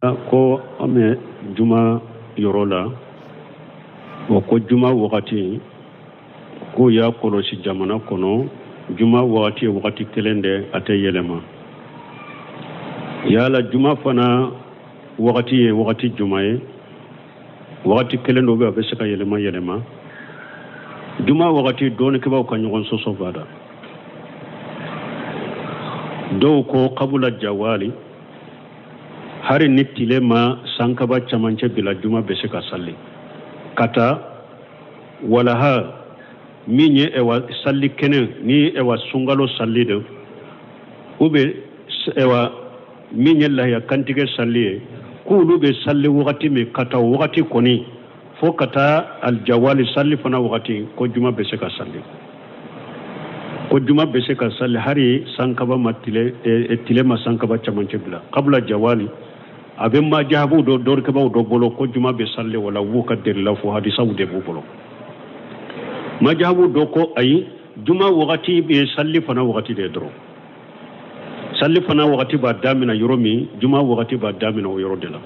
Ko an bɛ juma yɔrɔ la, o ko juma wagati k'u y'a kɔlɔsi jamana kɔnɔ, juma wagati ye wagati kelen de, a tɛ yɛlɛma. Yala juma fana wagati ye wagati juma ye? Wagati kelen dɔ bɛ, a bɛ se ka yɛlɛma yɛlɛma? Juma wagati, dɔnnikɛbaaw ka ɲɔgɔn sɔsɔ b'a la. Dɔw ko kabula jawali, hari ni tile ma sankaba camancɛ bila, juma bɛ se ka sali ka taa walaha min ye ɛwa sali kɛnɛ ni ɛwa sunkalo sali de, u bɛ ɛwa min ye lahiya kantigɛ sali ye, k'olu bɛ sali wagati min ka taa wagati kɔni fo ka taa alijawali sali fana wagati, ko juma bɛ se ka sali, ko juma bɛ se ka sali hari sankaba ma tile tile ma sankaba camancɛ bila kabula jawali. A bɛ majahabu dɔ dɔnnikɛbaaw dɔ bolo ko juma bɛ sali wala, u b'u ka delila fo hadisaw de b'u bolo. Majahabu dɔ ko ayi, juma wagati bɛ sali fana wagati de dɔrɔn. Sali fana wagati b'a damina yɔrɔ min, juma wagati b'a damina o yɔrɔ de la.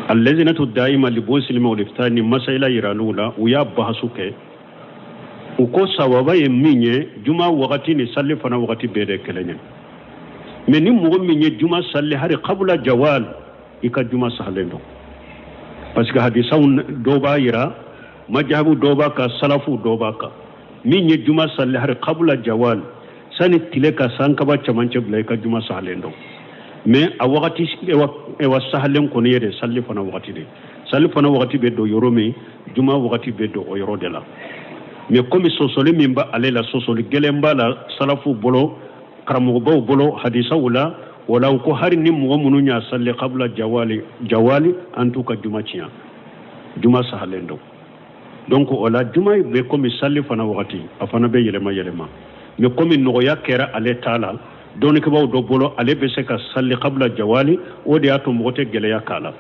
Allajnatu daima li buhusil ilmi wal ifta ni masayila yiral'u la, u y'a bahasu kɛ, u ko sawaba ye min ye, juma wagati ni sali fana wagati bɛɛ de kelen ye. Mais ni mɔgɔ min ye juma sali hari kabula jawal, i ka juma sahalen don, parce que hadisaw dɔw b'a yira, majahabu dɔw b'a kan, salafu dɔw b'a kan. Min ye juma sali hari kabula jawal, sani tile ka sankaba camancɛ bila, i ka juma sahalen don. Mais a wagati ewa sahalen kɔni ye de sali fana wagati de. Sali fana wagati bɛ don yɔrɔ min, juma wagati bɛ don o yɔrɔ de la. Mais komi sɔsɔli min b'a ale la, sɔsɔli gɛlɛn b'a la salafu bolo, karamɔgɔbaw bolo, hadisaw la, wala u ko hari ni mɔgɔ minnu y'a sali kabula jawali jawali, an t'u ka juma tiɲɛ, juma sahalen don. Donc o la juma bɛ komi sali fana wagati, a fana bɛ yɛlɛma yɛlɛma. Mais komi nɔgɔya kɛra ale ta la dɔnnikɛbaaw dɔ bolo, ale bɛ se ka sali kabula jawali, o de y'a to mɔgɔ tɛ gɛlɛya k'a la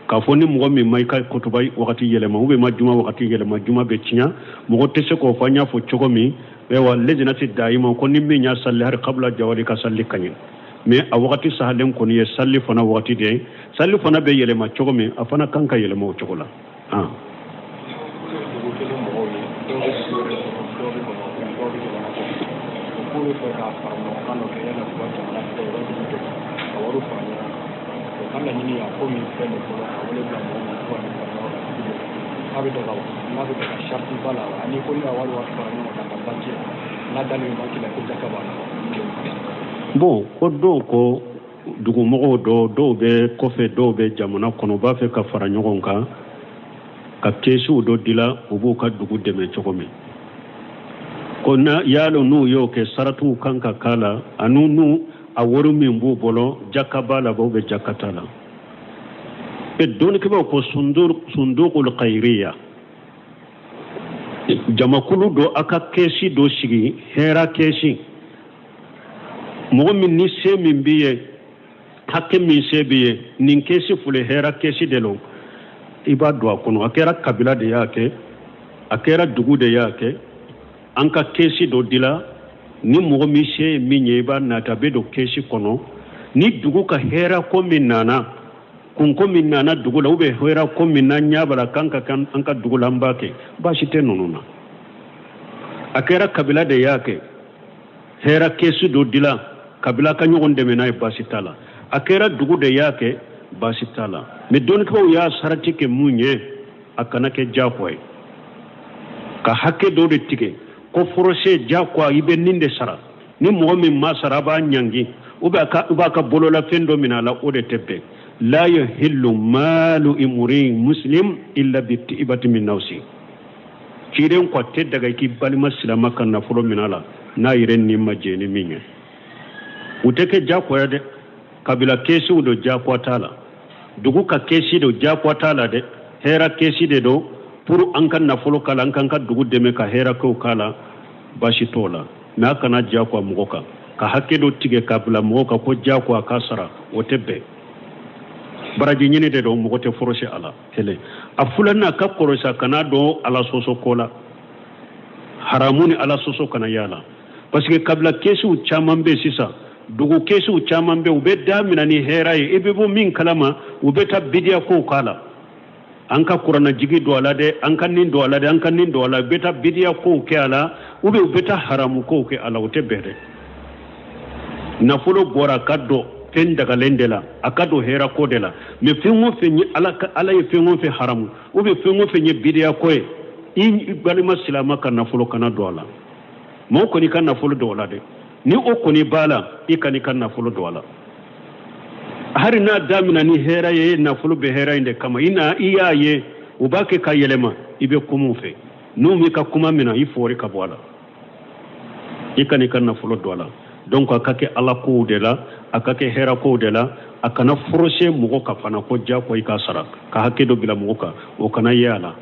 k'a fɔ ni mɔgɔ min ma i ka kutuba wagati yɛlɛma ou bien ma juma wagati yɛlɛma, juma bɛ tiɲɛ. Mɔgɔ tɛ se k'o fɔ. An y'a fɔ cogo min, ayiwa, lejinati dayima ko ni min y'a sali hari kabula jawali, ka sali ka ɲɛ. Mais a wagati sahalen kɔni ye sali fana wagati de ye. Sali fana bɛ yɛlɛma cogo min, a fana kan ka yɛlɛma o cogo la. Ah. Dugu kelen mɔgɔw ye, dɔw bɛ dugu wɛrɛ kɔnɔ, dɔw bɛ Bamakɔ, dɔw bɛ jamana kɔnɔ, u k'u bɛ fɛ ka fara ɲɔgɔn kan dɔ kɛ yala k'u ka jamana fɛ, u ka dugu dɛmɛ ka wariw fara ɲɔgɔn kan. O ka laɲini ye a ko min filɛ nin fɔlɔ, ka wele bila mɔgɔw ma k'u ka nin fara ɲɔgɔn kan dugu dɛmɛ. N'a bɛ daga wa? N'a bɛ daga, sariti b'a la wa? Ani ko ni ka wari fara ɲɔgɔn kan ka banki la, n'a dalen bɛ banki la, ko jaka b'a la wa? Bon, ko dɔw ko dugumɔgɔw dɔ, dɔw bɛ kɔfɛ, dɔw bɛ jamana kɔnɔ, u b'a fɛ ka fara ɲɔgɔn kan ka kɛsiw dɔ dila, u b'u ka dugu dɛmɛ cogo min. Ko na yalo n'u y'o kɛ, saratiw kan ka k'a la, ani n'u a wari min b'u bolo, jaka b'a la ou bien jaka t'a la? E dɔnnikɛbaaw ko sundukul kayiriya, jamakulu dɔ a ka kɛsi dɔ sigi, hɛra kɛsi. Mɔgɔ min ni se min b'i ye, hakɛ min se b'i ye, nin kɛsi filɛ, hɛra kɛsi de lo, i b'a don a kɔnɔ. A kɛra kabila de y'a kɛ, a kɛra dugu de y'a kɛ, an ka kɛsi dɔ dila, ni mɔgɔ min se ye min ye, i b'a nata, a bɛ don kɛsi kɔnɔ. Ni dugu ka hɛra ko min nana, kunko min nana dugu la, ou bien hɛra ko min na ɲɛ b'a la k'an ka kan an ka dugu la, an b'a kɛ, baasi tɛ ninnu na. A kɛra kabila de y'a kɛ, hɛra kɛsi dɔ dila, kabila ka ɲɔgɔn dɛmɛ n'a ye, baasi t'a la. A kɛra dugu de y'a kɛ, baasi t'a la. Mais dɔnnikɛbaaw y'a sarati kɛ mun ye? A kana kɛ diyagoya ye ka hakɛ dɔ de tigɛ ko forcé, diyagoya, i bɛ nin de sara, ni mɔgɔ min ma sara, a b'a ɲangi, u b'a ka bololafɛn dɔ minɛ a la, o de tɛ bɛn. La yahillu malu imrin muslim illa bi tibati min nafsi. Ciden ko a tɛ daga i k'i balima silama ka nafolo minɛ a la n'a yɛrɛ ni ma jɛ ni min ye. U tɛ kɛ diyagoya dɛ. Kabila kɛsiw don, diyagoya t'a la. Dugu ka kɛsi don, diyagoya t'a la dɛ. Hɛra kɛsi de don pour an ka nafolo k'a la, an k'an ka dugu dɛmɛ ka hɛra kow k'a la, baasi t'o la. Mais a kana diyagoya mɔgɔ kan ka hakɛ dɔ tigɛ ka bila mɔgɔ kan ko diyagoya k'a sara, o tɛ bɛn. Baraji ɲini de don, mɔgɔ tɛ forcé a la. Kelen a filanan, ka kɔlɔsi a kana don ala sɔsɔ ko la, haramu ni ala sɔsɔ kana y'a la, parce que kabila kɛsiw caman bɛ sisan. Dugu kɛsiw caman bɛ, u bɛ damina ni hɛrɛ ye, i bɛ bɔ min kalama, u bɛ taa bidiya kow k'a la. An ka kuranna jigi don a la dɛ, an ka nin don a la dɛ, an ka nin don a la. U bɛ taa bidiya kow kɛ a la, ou bien u bɛ taa haramu kow kɛ a la. O tɛ bɛn dɛ. Nafolo bɔra a ka don fɛn dagalen de la, a ka don hɛrɛ ko de la. Mais fɛn o fɛn ye ala, ala ye fɛn o fɛn haramu, ou bien fɛn o fɛn ye bidiya ko ye, i balima silama ka nafolo kana don a la. Mɔgɔ kɔni ka nafolo don a la dɛ, ni o kɔni b'a la, i kan'i ka nafolo don a la. Hali n'a damina ni hɛrɛ ye, nafolo bɛ hɛrɛ in de kama. I na i y'a ye u b'a kɛ ka yɛlɛma, i bɛ kuma u fɛ. N'u m'i ka kuma minɛ, i fɔri ka bɔ a la, i kan'i ka nafolo don a la. Donc a ka kɛ ala kow de la, a ka kɛ hɛrɛ kow de la. A kana forcer mɔgɔ ka fana ko diyagoya i ka sara, ka hakɛ dɔ bila mɔgɔ kan, o kana ye a la.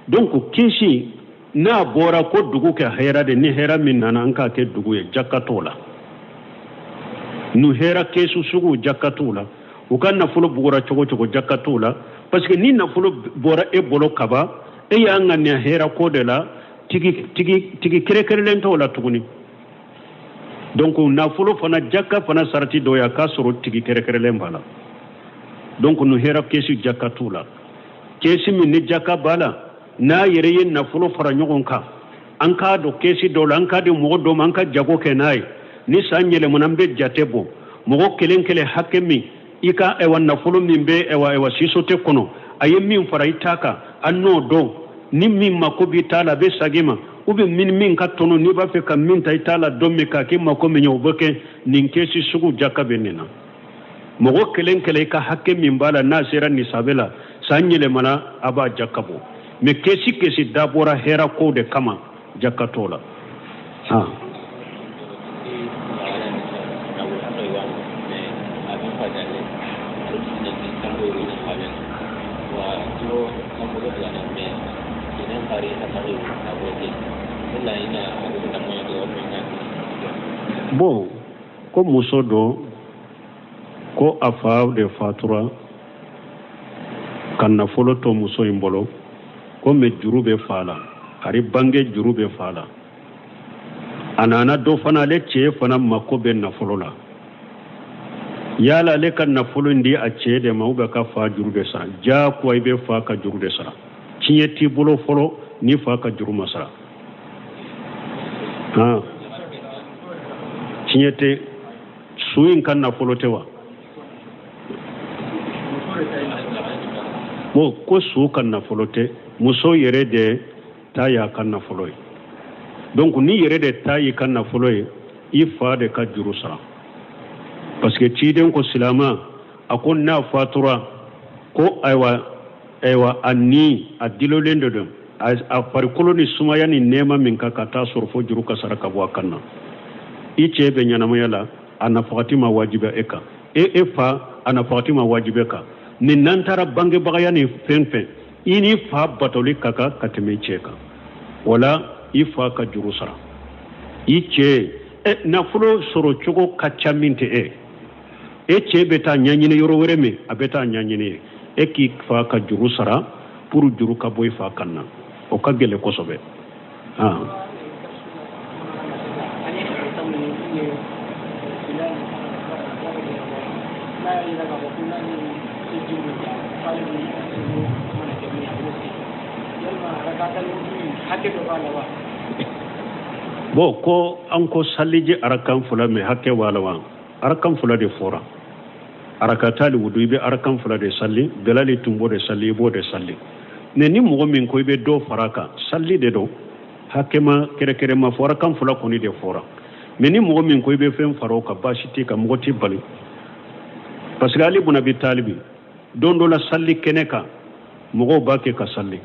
Donc kisi n'a bɔra ko dugu kɛ hɛrɛ de, ni hɛrɛ min nana, an k'a kɛ dugu ye, jaka t'o la. Nu hɛrɛ kɛsu sugu, jaka t'o la. U ka nafolo bugura cogo cogo, jaka t'o la, parce que ni nafolo bɔra e bolo kaban, e y'a ŋaniya hɛrɛ ko de la, tigi tigi tigi kɛrɛkɛrɛlen t'o la tuguni. Donc nafolo fana, jaka fana sarati dɔ ye a k'a sɔrɔ tigi kɛrɛkɛrɛlen b'a la. Donc nu hɛrɛ kɛsu, jaka t'o la. Kɛsi min ni jaka b'a la, n'a yɛrɛ ye nafolo fara ɲɔgɔn kan, an k'a don kɛsi dɔw la, an k'a di mɔgɔ dɔw ma, an ka jago kɛ n'a ye. Ni san yɛlɛmana, an bɛ jate bɔ mɔgɔ kelen kelen hakɛ min i ka ɛwa nafolo min bɛ ɛwa ɛwa sisote kɔnɔ, a ye min fara i ta kan, an n'o dɔn. Ni min mako b'i ta la, a bɛ segin ma, ou bien min ka tɔnɔ, n'i b'a fɛ ka min ta i t'a la don min k'a kɛ mako min ye, o bɛ kɛ. Nin kɛsi sugu, jaka bɛ nin na. Mɔgɔ kelen kelen i ka hakɛ min b'a la, n'a sera nisabe la, san yɛlɛmana, a b'a jaka bɔ. Mais kɛsi kɛsi dabɔra hɛrɛ ko de kama, jaka t'o la. Han, bon, ko muso dɔ ko a fa de fatura ka nafolo to muso in bolo, ko mais juru bɛ fa la, ari bange juru bɛ fa la. A nana dɔ fana, ale cɛ fana mako bɛ nafolo la. Yala ale ka nafolo in di a cɛ de ma, ou bien ka fa juru de sara? Diyagoya i bɛ fa ka juru de sara. Tiɲɛ t'i bolo fɔlɔ ni fa ka juru ma sara. Han, tiɲɛ tɛ su in ka nafolo tɛ wa? Bon, ko su ka nafolo tɛ, muso yɛrɛ de ta y'a ka nafolo ye. Donc ni yɛrɛ de ta y'i ka nafolo ye, i fa de ka juru sara, parce que ciden ko silama, a ko n'a fatura ko ayiwa ayiwa, a ni a dilolen de don, a farikolo ni sumaya ni nɛɛma min kan ka taa sɔrɔ fo juru ka sara ka bɔ a kan na. I cɛ bɛ ɲɛnamaya la, a nafagati ma wajibiya e kan. E fa, a nafagati ma wajibiya kan. Ni n'an taara bangebagaya ni fɛn fɛn, i ni fa batoli ka kan ka tɛmɛ i cɛ kan. Wala i fa ka juru sara. I cɛ ɛ nafolo sɔrɔ cogo ka ca min tɛ e. E cɛ bɛ taa ɲɛɲini yɔrɔ wɛrɛ min, a bɛ taa ɲɛɲini ye. E k'i fa ka juru sara pour juru ka bɔ i fa kan na, o ka gɛlɛn kosɛbɛ. Han, bon, ko an ko saliji arakan fila, mais hakɛ b'a la wa? Arakan fila de fɔra. Arakatali wudu, i bɛ arakan fila de sali. Bilali tun b'o de sali, i b'o de sali. Mais ni mɔgɔ min ko i bɛ dɔ fara a kan, sali de don, hakɛ ma kɛrɛkɛrɛ ma fɔ, arakan fila kɔni de fɔra. Mais ni mɔgɔ min ko i bɛ fɛn fara o kan, baasi t'i kan, mɔgɔ t'i bali, parce que Ali bun Abi Talibi, don dɔ la sali kɛnɛ kan, mɔgɔw b'a kɛ ka sali.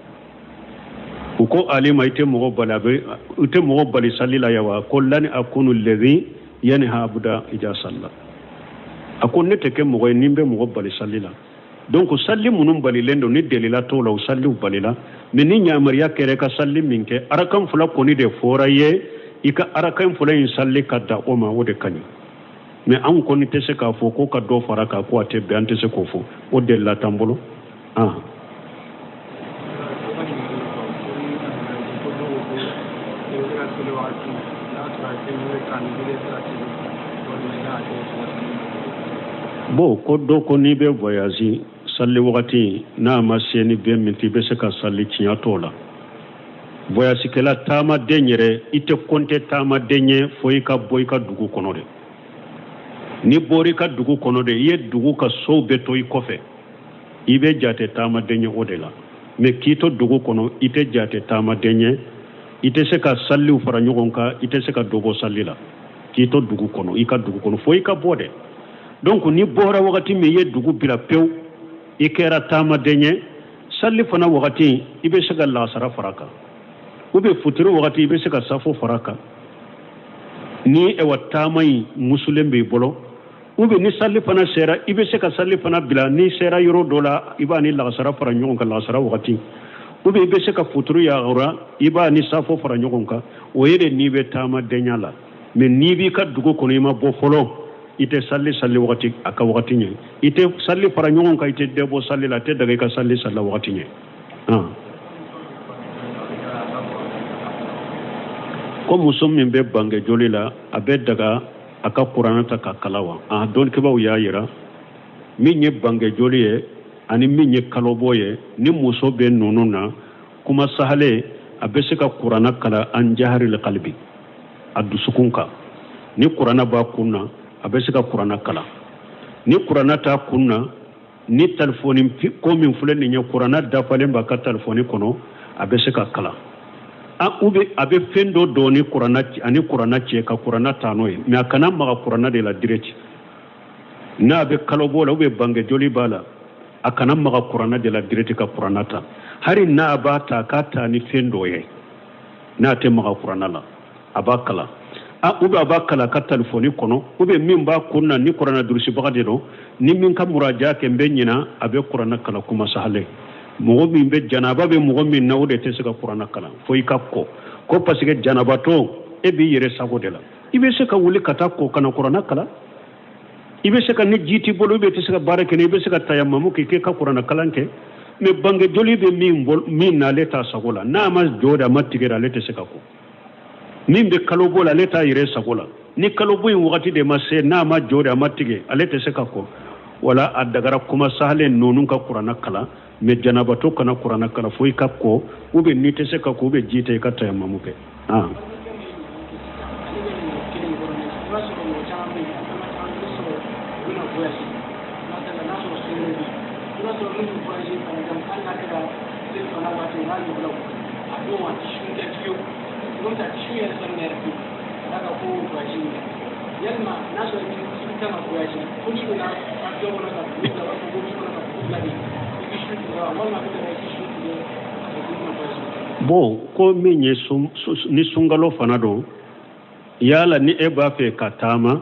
U ko Ali ma: i tɛ mɔgɔ bali, a bɛ i tɛ mɔgɔ bali sali la yan wa? Ko lani akunu lezi yanha abuda ija salla. A ko ne tɛ kɛ mɔgɔ ye ni n bɛ mɔgɔ bali sali la. Donc sali minnu balilen don, ni delila t'o la, o saliw balila. Mais ni yamaruya kɛra i ka sali min kɛ, arakan fila kɔni de fɔra ye, i ka arakan fila in sali ka da o ma, o de ka ɲi. Mais anw kɔni tɛ se k'a fɔ ko ka dɔ fara kan ko a tɛ bɛn, an tɛ se k'o fɔ, o delila t'an bolo. Ah, Bon, ko dɔ ko n'i bɛ voyage, sali wagati n'a ma se ni 20 minutes, i bɛ se ka sali, tiɲɛ t'o la. Voyasikɛla, taamaden yɛrɛ, i tɛ compter taamaden ye fo i ka bɔ i ka dugu kɔnɔ de. N'i bɔra i ka dugu kɔnɔ de, i ye dugu ka sow bɛɛ to i kɔfɛ, i bɛ jate taamaden ye o de la. Mais k'i to dugu kɔnɔ, i tɛ jate taamaden ye, i tɛ se ka saliw fara ɲɔgɔn kan, i tɛ se ka dɔ bɔ sali la k'i to dugu kɔnɔ, i ka dugu kɔnɔ, fo i ka bɔ de. Donc n'i bɔra wagati min, i ye dugu bila pewu, i kɛra taamaden ye. Sali fana wagati, i bɛ se ka laasara fara kan, ou bien futiri wagati, i bɛ se ka safo fara kan ni ɛwa taama in musulen b'i bolo. Ou bien ni sali fana sera, i bɛ se ka sali fana bila. N'i sera yɔrɔ dɔ la, i b'a ni lagasara fara ɲɔgɔn kan lagasara wagati, ou bien i bɛ se ka futuru yagara, i b'a ni safo fara ɲɔgɔn kan. O ye de n'i bɛ taamadenya la. Mais n'i b'i ka dugu kɔnɔ, i ma bɔ fɔlɔ, i tɛ sali sali wagati a ka wagati ɲɛ, i tɛ sali fara ɲɔgɔn kan, i tɛ dɔ bɔ sali la, a tɛ daga i ka sali sali wagati ɲɛ. Ko muso min bɛ bange joli la, a bɛ daga a ka kuranɛ ta ka kalan wa? A dɔnnikɛbaaw y'a yira, min ye bange joli ye ani min ye kalobɔ ye, ni muso bɛ ninnu na, kuma sahale, a bɛ se ka kuranɛ kalan an jaharil kalbi, a dusukun kan. Ni kuranɛ b'a kun na, a bɛ se ka kuranɛ kalan. Ni kuranɛ t'a kun na, ni telefɔni ko min filɛ nin ye, kuranɛ dafalen b'a ka telefɔni kɔnɔ, a bɛ se ka kalan. A ou bien a bɛ fɛn dɔ dɔn ni kuranɛ ani kuranɛ cɛ ka kuranɛ ta n'o ye, mais a kana maga kuranɛ de la direct. N'a bɛ kalobɔ la ou bien bange joli b'a la, a kana maga kuranɛ de la direct ka kuranɛ ta. Hali n'a b'a ta, k'a ta ni fɛn dɔ ye, n'a tɛ maga kuranɛ la, a b'a kalan. A ou bien a b'a kalan ka telefɔni kɔnɔ, ou bien min b'a kun na, ni kuranɛ durusibaga de don, ni min ka muraja kɛ n bɛ ɲina, a bɛ kuranɛ kalan kuma sahale. Mɔgɔ min bɛ janaba bɛ mɔgɔ min na, o de tɛ se ka kuranɛ kalan fo i ka kɔ ko, parce que janabatɔ, e b'i yɛrɛ sago de la. I bɛ se ka wuli ka taa ko ka na kuranɛ kalan. I bɛ se ka, ni ji t'i bolo, i bɛ tɛ se ka baara kɛ, i bɛ se ka tayamamu kɛ k'e ka kuranɛ kalan kɛ. Mais bange joli bɛ min bolo, min na, ale t'a sago la, n'a ma jɔ de, a ma tigɛ, ale tɛ se ka ko. Min bɛ kalo bɔ la, ale t'a yɛrɛ sago la, ni kalo bɔ in wagati de ma se, n'a ma jɔ de, a ma tigɛ, ale tɛ se ka ko. Wala a dagara kuma sahalen ninnu ka kuranɛ kalan. Mais janabatɔ kana kuranɛ kalan fo i ka ko, ou bien n'i tɛ se ka ko, ou bien ji tɛ, i ka tayamamu kɛ. Bon, ko min ye ni sunkalo fana don, yala ni e b'a fɛ ka taama,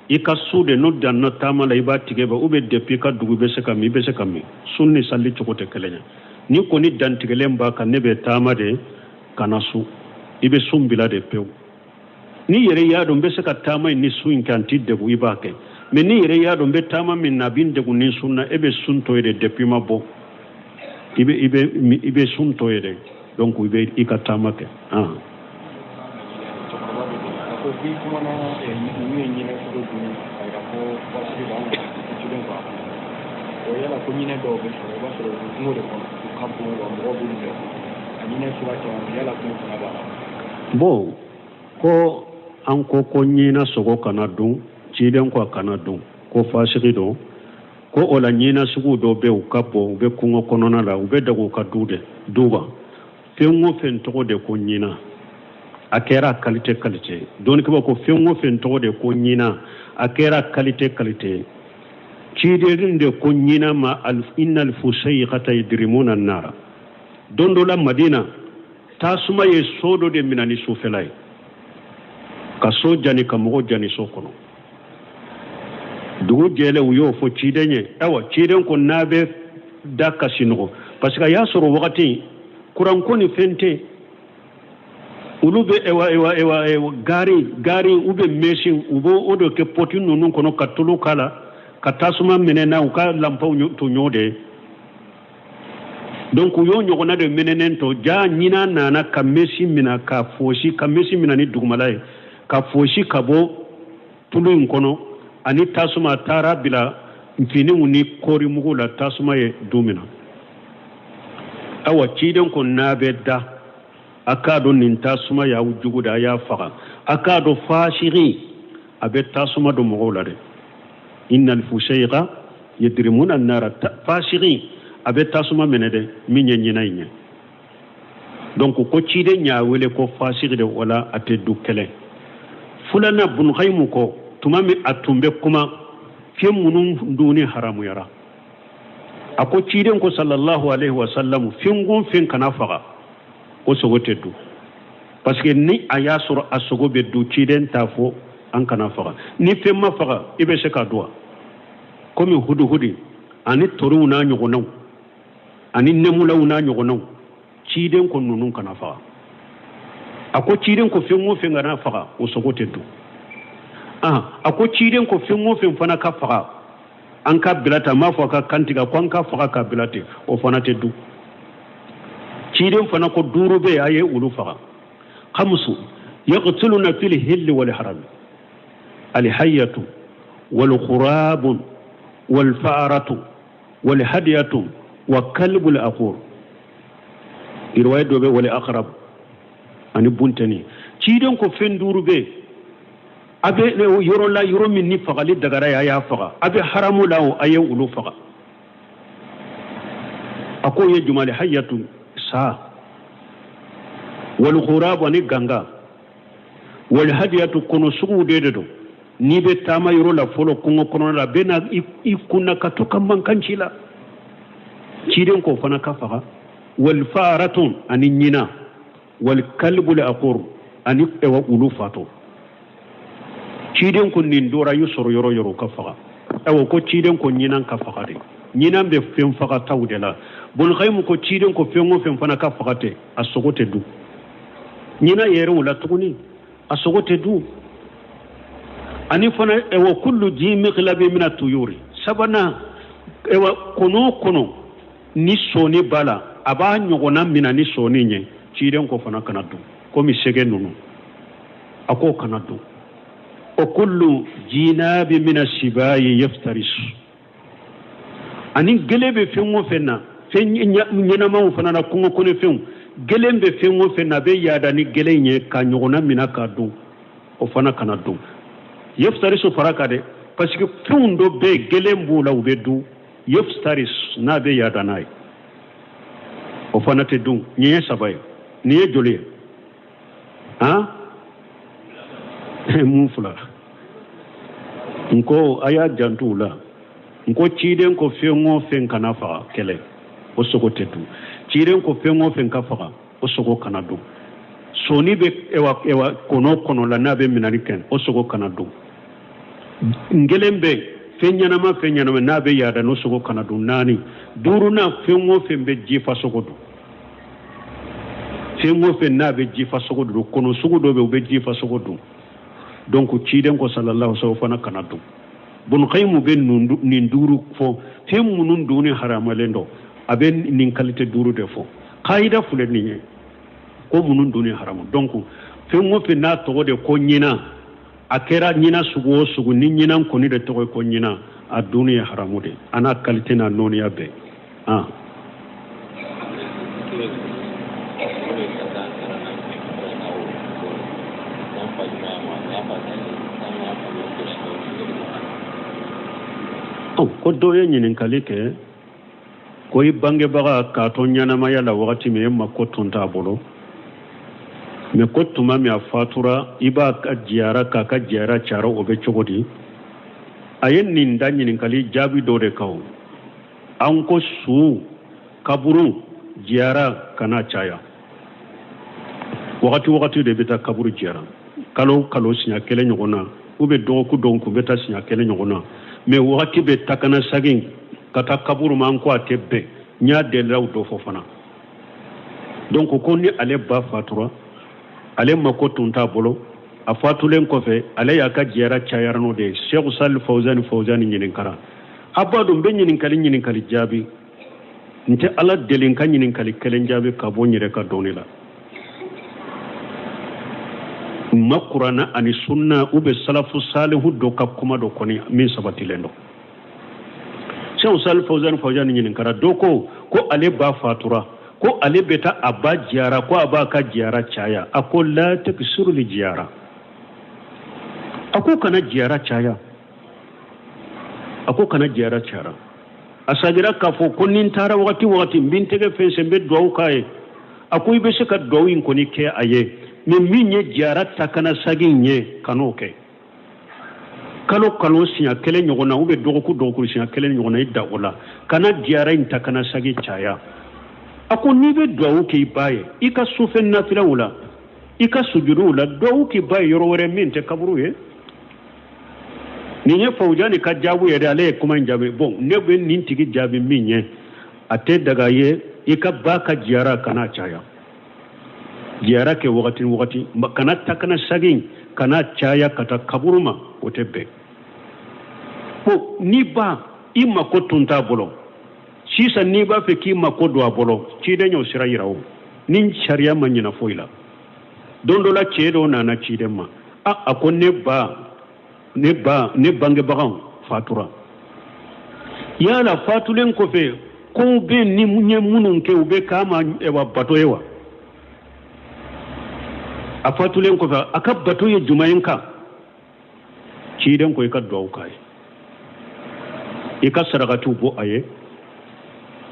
i ka su de n'o danna taama la, i b'a tigɛ ba, ou bien depuis i ka dugu, i bɛ se ka min, i bɛ se ka min. Sun ni sali cogo tɛ kelen ye. Ni kɔni dantigɛlen b'a kan, ne bɛ taama de ka na su, i bɛ sun bila de pewu. Ni yɛrɛ y'a dɔn n bɛ se ka taama in ni sun in kɛ, n t'i degun, i b'a kɛ. Mais ni yɛrɛ y'a dɔn n bɛ taama min na, a bɛ n degun ni sun na, e bɛ sun to yen de. Depuis i ma bɔ, i bɛ sun to yen de. Donc i bɛ i ka taama kɛ. Cɛkɔrɔba bɛ ten a ko k'i kumana ninnu ye ɲinɛ sogo dun, a yira ko waati b'an ka cilen kɔ a kɔnɔ. O yala ko ɲinɛ dɔw bɛ sɔrɔ, i b'a sɔrɔ u bɛ kungo de kɔnɔ, u ka bon wa mɔgɔw b'u minɛ, a ɲinɛ suguya caman, yala k'o fana b'a la? Bon, ko an ko ko ɲinɛ sogo kana dun, ciden ko a kana dun, ko fasigi don. Ko o la ɲinɛ sugu dɔw bɛ, u ka bon, u bɛ kungo kɔnɔna la, u bɛ daga u ka du de duba. Fɛn o fɛn tɔgɔ de ko ɲinɛ, a kɛra qualité qualité. Dɔnnikɛbaw ko fɛn o fɛn tɔgɔ de ko ɲinɛ, a kɛra qualité qualité. Ciden de ko ɲinɛ ma innal fusayqata yudrimuna nara. Don dɔ la Madina, tasuma ye so dɔ de minɛ ni sufɛla ye, ka so jani, ka mɔgɔ jani so kɔnɔ. Dugu jɛlen, u y'o fɔ ciden ye. Ayiwa, ciden ko n'a bɛ da ka sinɔgɔ, parce que a y'a sɔrɔ wagati kuranko ni fɛn tɛ, olu bɛ ewa ewa ewa ewa gari gari u bɛ mɛsin, u b'o o de kɛ pɔti ninnu kɔnɔ ka tulu k'a la, ka tasuma minɛ n'a u ka lanpaw to ɲɔ de. Donc u y'o ɲɔgɔnna de minɛnen to ja, ɲinan nana ka mɛsi minɛ ka fosi, ka mɛsi minɛ ni dugumala ye ka fosi ka bɔ tulu in kɔnɔ ani tasuma a taara bila finiw ni kɔɔrimugu la tasuma ye du minɛ. Awa ciden ko n'a bɛ da a k'a dɔn nin tasuma y'aw jugu de, a y'a faga. A k'a dɔn fasigi a bɛ tasuma don mɔgɔw la dɛ. Innal fusayqa yadrimuna nara, fasigi a bɛ tasuma minɛ dɛ min ye ɲinan in ye. Donc ko ciden y'a wele ko fasigi de, wala a tɛ du kɛlɛ. Filanan Bunu Kayimu ko tuma min a tun bɛ kuma fɛn minnu dunni haramuyara, a ko ciden ko sallallahu alaihi wa sallam fɛn o fɛn kana faga o sogo tɛ dun, parce que ni a y'a sɔrɔ a sogo bɛ dun ciden t'a fɔ an kana faga. Ni fɛn ma faga i bɛ se ka dun wa? Komi huduhudi ani toriw n'a ɲɔgɔnnaw ani nɛmulaw n'a ɲɔgɔnnaw, ciden ko ninnu kana faga. A ko ciden ko fɛn o fɛn kana faga o sogo tɛ dun. A ko ciden ko fɛn o fɛn fana ka faga an ka bila ten, a m'a fɔ a ka kantigɛ, ko an ka faga ka bila ten, o fana tɛ dun. Ciden fana ko duuru bɛ yen a ye olu faga. Khamsu yaqtuluna fil hilli wal haram alhayyatu wal khurabu wal fa'aratu wal hadiyatu wa kalbul aqur. Riwaya dɔ bɛ wal aqrab ani bunteni. Ciden ko fɛn duuru bɛ yen a bɛ yɔrɔ la yɔrɔ min ni fagali dagara ye a y'a faga, a bɛ haramu la o a ye olu faga. A k'o ye jumɛn ye? Hayatu sa wal khurabu ani ganga wal hadiyatu kɔnɔ suguw de don. N'i bɛ taama yɔrɔ la fɔlɔ kungo kɔnɔna la a bɛ na i kunna ka to ka mankan ci la, ciden k'o fana ka faga. Wal faratun ani ɲina wal kalbul aqur ani olu fatɔ. Ciden ko nin dɔra y'u sɔrɔ yɔrɔ yɔrɔ ka faga. Awa ko ciden ko ɲinan ka faga de, ɲinan bɛ fɛn fagataw de la. Bunu Kayimu ko ciden ko fɛn o fɛn fana ka faga tɛ a sogo tɛ dun. Ɲinan yɛrɛ o la tuguni a sogo tɛ dun. Ani fana ewa kullu ji miqlabi mina tuyuri. Sabanan ewa kɔnɔ o kɔnɔ ni sɔɔni b'a la a b'a ɲɔgɔnna mina ni sɔɔni ye, ciden ko fana kana dun. Komi sɛgɛ ninnu a k'o kana dun. O kullu jinabi mina sibayi yaftaris. Ani gele bɛ fɛn o fɛn na, fɛn ɲɛnamaw fana na, kungo kɔnɔ fɛnw, gelen bɛ fɛn o fɛn na a bɛ yaada ni gelen ye ka ɲɔgɔnna mina k'a dun, o fana kana dun. Yaftarisu fara kan dɛ, parce que fɛnw dɔ bɛ yen gelen b'u la u bɛ dun. Yaftaris n'a bɛ yaada n'a ye o fana tɛ dun. Nin ye saba ye, nin ye joli ye? Han mun fila n ko a y'a janto u la. N ko ciden ko fɛn o fɛn kana faga kɛlɛ o sogo tɛ dun. Ciden ko fɛn o fɛn ka faga o sogo kana dun. Sɔni bɛ ewa ewa kɔnɔ kɔnɔ la n'a bɛ minɛli kɛ o sogo kana dun. N kelen bɛ fɛn ɲɛnama fɛn ɲɛnama n'a bɛ yaada n'o sogo kana dun. Naani duurunan fɛn o fɛn bɛ jifa sogo dun, fɛn o fɛn n'a bɛ jifa sogo dun, kɔnɔ sugu dɔ bɛ u bɛ jifa sogo dun. Donc ciden ko sallallahu alaihi wasallam fana kana dun. Bunu Kayimu bɛ nin duuru fɔ, fɛn minnu dunni haramalen don a bɛ nin qualité duuru de fɔ. Kayida filɛ nin ye ko minnu dunni haramu. Donc fɛn o fɛn n'a tɔgɔ de ko ɲinan, a kɛra ɲinan sugu o sugu, ni ɲinan kɔni de tɔgɔ ye ko ɲinan, a dunni ye haramu de, a n'a qualité n'a nɔɔniya bɛɛ. Ko dɔ ye ɲininkali kɛ ko i bangebaga k'a to ɲɛnamaya la wagati min e mako tun t'a bolo, mais ko tuma min a fatura i b'a ka jiyara k'a ka jiyara cayara, o bɛ cogo di? A ye nin da ɲininkali jaabi dɔ de kan o. An ko su kaburu jiyara kana caya, wagati wagati de bɛ taa kaburu jiyara, kalo kalo siɲɛ kelen ɲɔgɔn na, ou bien dɔgɔkun dɔgɔkun bɛ taa siɲɛ kelen ɲɔgɔn na, mais wagati bɛ taa kana sagin ka taa kaburu ma, an ko a tɛ bɛn. N y'a delilaw dɔ fɔ fana. Donc ko ni ale ba fatura, ale mako tun t'a bolo, a fatulen kɔfɛ ale y'a ka jiyara cayara n'o de ye. Cheikh Salih Fawzani Fawzani ɲininkara, a b'a dɔn n bɛ ɲininkali jaabi, n tɛ ala deli n ka ɲininkali kelen jaabi ka bɔ n yɛrɛ ka dɔnni la. N ma kuranna ani sunna u bɛ salafu salihu dɔ ka kuma dɔ kɔni min sabatilen don. Sɛku Salih Fawzani Fawzani ɲininkara dɔ ko ko ale ba fatura, ko ale bɛ taa a ba jiyara, ko a b'a ka jiyara caya. A ko la taksuru li jiyara, a ko kana jiyara caya, a ko kana jiyara caya. A sagira k'a fɔ ko ni n taara wagati wagati n bɛ n tɛgɛ fɛnsɛn, n bɛ duwawu k'a ye. A ko i bɛ se ka duwawu in kɔni kɛ a ye, mɛ min ye jiyara ta kana sagin ye, kan'o kɛ. Kalo kalo siɲɛ kelen ɲɔgɔn na, u bɛ dɔgɔkun dɔgɔkun siɲɛ kelen ɲɔgɔn na, i da o la, kana jiyara in ta kana sagi caya. A ko n'i bɛ duwawu k'i ba ye, i ka sufɛ nafilaw la, i ka sujuduw la, duwawu k'i ba ye yɔrɔ wɛrɛ min tɛ kaburu ye. Nin ye Fawuzani ka jaabu yɛrɛ, ale ye kuma in jaabi. Bon, ne bɛ nin tigi jaabi min ye, a tɛ daga ye i ka ba ka jiyara kana caya. Jiyara kɛ wagati ni wagati, kana ta kana sagin, kana caya ka taa kaburu ma, o tɛ bɛn. Ko n'i ba i mako tun t'a bolo sisan, n'i b'a fɛ k'i mako don a bolo, ciden y'o sira yira o ni sariya ma ɲina foyi la. Don dɔ la cɛ dɔ nana ciden ma, a ko ne ba, ne ba, ne bangebagaw fatura. Yala fatulen kɔfɛ kow bɛ ni n ye minnu kɛ, u bɛ k'a ma wa bato ye wa? A fatulen kɔfɛ a ka bato ye jumɛn ye n kan? Ciden ko i ka duwawu k'a ye, i ka sarakatiw bɔ a ye,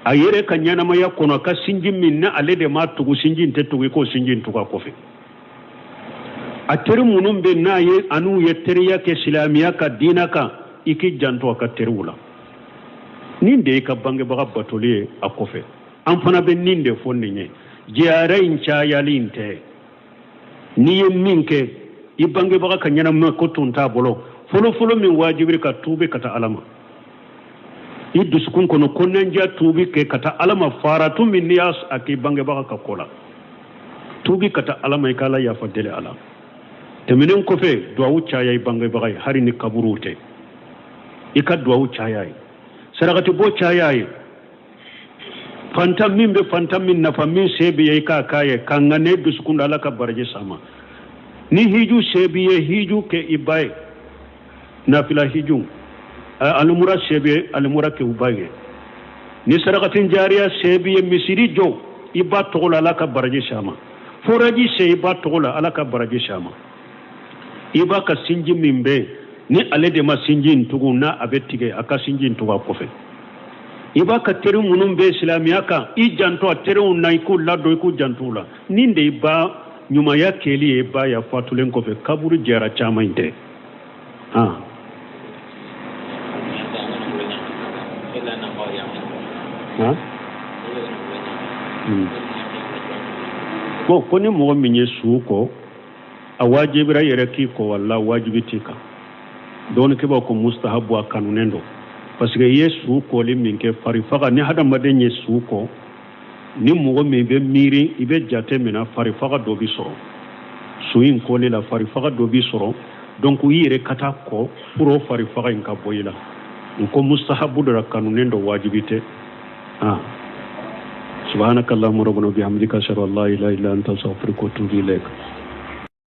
a yɛrɛ ka ɲɛnamaya kɔnɔ a ka sinji min ni ale de m'a tugu, sinji in tɛ tugu, i k'o sinji in tugu a kɔfɛ. A teri minnu bɛ n'a ye an'u ye teriya kɛ silamɛya ka diina kan, i k'i janto a ka teriw la. Nin de y'i ka bangebaga batoli ye a kɔfɛ. An fana bɛ nin de fɔ nin ye, jiyara in cayali in tɛ. N'i ye min kɛ i bangebaga ka ɲɛnamaya ko tun t'a bolo, fɔlɔfɔlɔ min wajibiri ka tuubi ka taa Ala ma, i dusukun kɔnɔ ko nanja tuubi kɛ ka taa Ala ma, faratu min n'i y'a k'i bangebaga ka ko la, tuubi ka taa Ala ma, i ka Ala yafa deli a la. Tɛmɛnen kɔfɛ, duwawu caya i bangebaga ye, hali ni kaburuw tɛ, i ka duwawu caya ye, sarakati bɔ caya ye, fantan min bɛ fantan min nafa, min se b'i ye i k'a k'a ye, ka ŋaniya dusukun da Ala ka baraji s'a ma. Ni hiju se b'i ye, hiju kɛ i ba ye, nafila hiju, alimura se b'i ye, alimura kɛ u ba ye. Ni sarakatin jariya se b'i ye, misiri jɔ i ba tɔgɔ la, Ala ka baraji s'a ma. Foraji sen i ba tɔgɔ la, Ala ka baraji s'a ma. I ba ka sinji min bɛ ni ale de ma sinji in tugu, n'a a bɛ tigɛ, a ka sinji in tugu a kɔfɛ. I ba ka teri minnu bɛ silamɛya kan, i janto a teriw na, i k'u ladon, i k'u janto u la. Nin de i ba ɲumanya kɛli ye ba ya fatulen kɔfɛ, kaburu jɛra caman in tɛ. Han. Han? Bon, ko ni mɔgɔ min ye su ko, a wajibira yɛrɛ k'i ko wala wajibi t'i kan. Dɔnnikɛbaaw ko mustahabu, a kanunen don, parce que i ye su kɔli min kɛ fari faga, ni hadamaden ye su kɔ, ni mɔgɔ min bɛ miiri, i bɛ jate minɛ fari faga dɔ bɛ sɔrɔ su in kɔli la, fari faga dɔ bɛ sɔrɔ. Donc i yɛrɛ ka taa kɔ pour o fari faga in ka bɔ i la. N ko mustahabu dɔ la, kanunen don, wajibi tɛ. Subhanakallahumma rabbana bihamdika, ashhadu an la ilaha illa anta, astaghfiruka wa atubu ilaik.